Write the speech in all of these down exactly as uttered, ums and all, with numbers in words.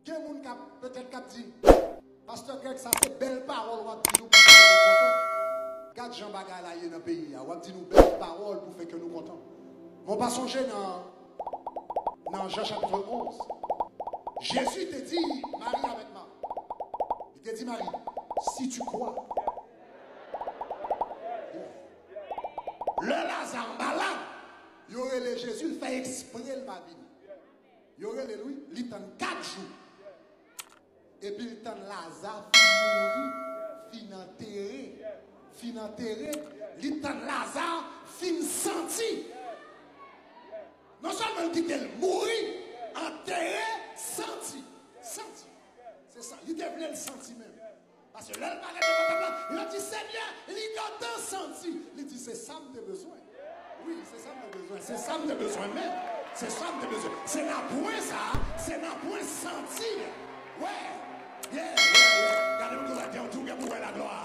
Gen moun k ap, petèt, k ap di, Pastè Greg, sa se bèl pawòl w ap di nou pou fè ke nou kontan. Gad jan bagay la ye nan peyi a. W ap di nou bèl pawòl pou fè ke nou kontan. Mwen pa sonje nan, nan Jan chapit onz, Jezi te di Mari avèk Mat, li te di Mari, si tu crois. Lè Laza malad, yo rele Jezi, l fè ekspre l pa vini. Yo rele l, wi, li tann kat jou. Epi l tann Laza fin mouri, fin antere, fin antere, li tann Laza fin santi. Non sèlman l kite l mouri, antere, santi, santi. Se sa, li te vle l santi menm. Paske lè l pale devan tanp lan, yo di, Senyè, li gentan santi. Li di, se sa m te bezwen. Wi, se sa m te bezwen. Se sa m te bezwen menm. Se sa m te bezwen. Se nan pwen sa a, se nan pwen santi a. Wè. Yeah, yeah, yeah. Gade moun ki di w gen pou wè laglwa.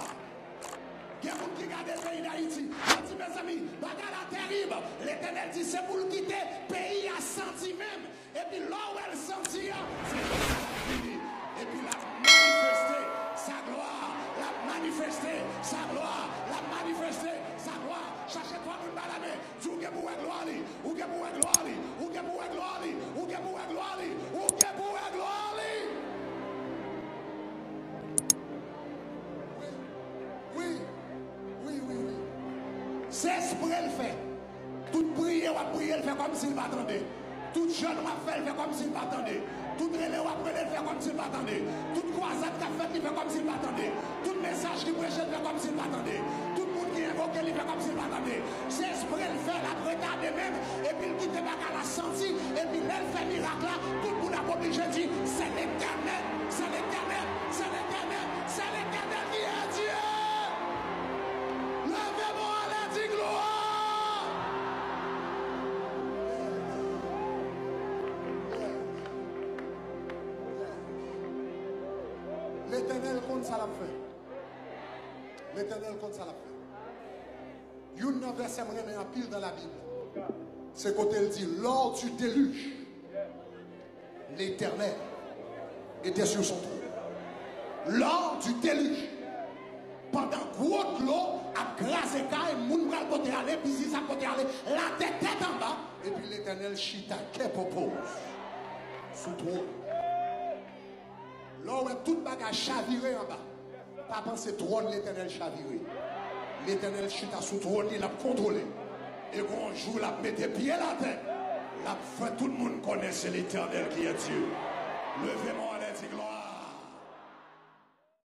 Gen moun ki gade peyi Dayiti, yo di, mezanmi, bagay la terib. Letènèl di, se pou l kite peyi a santi menm. Epi lè w wè l santi a, se la l ap vini. Epi l ap manifeste sa glwa, l ap manifeste sa glwa, l ap manifeste sa glwa. Chache twa moun ba la men, di, ou gen pou wè glwa li, ou gen pou wè glwa li, ou gen pou wè glwa li, ou gen pou wè glwa li, ou gen pou wè glwa li. Wi, wi, wi, wi, wi. Se espre l fè. Tout priye w ap priye, l fè kòmsi l pa tande. Tout jèn w ap fè, l fè kòmsi l pa tande. Tout rele w ap rele, l fè kòmsi l pa tande. Tout kwazad k ap fèt, li fè kòmsi l pa tande. Tout mesaj li preche, l fè kòmsi l pa tande. Tout moun ki envoke, li fè kòmsi l pa tande. Se espre l fè, l ap retade menm, epi l kite bagay la santi, epi lè l fè mirak la, tout moun ap oblije di, c'est l'Éternel, c'est l'Éternel, c'est l'Éternel, c'est l'Éternel qui est Dieu. Leve men w anlè, di glwa. Letènèl konn sa l ap fè. Letènèl konn sa l ap fè. Youn nan vèsè m renmen anpil nan Labib, se kote l di, lors du déluge, l'Éternel était sur son trône. Lors du déluge, pandan gwo dlo ap kraze kay, moun pral pote ale, biznis ap pote ale, latè tèt anba, epi Letènèl chita kè popo sou twòn. Lè w wè tout bagay chavire anba, pa panse twòn Letènèl chavire. Letènèl chita sou twòn li, l ap kontwole. E gon jou l ap mete pye l atè, l ap fè tout moun konnen se Letènèl ki e Dye. Leve men w anlè, di,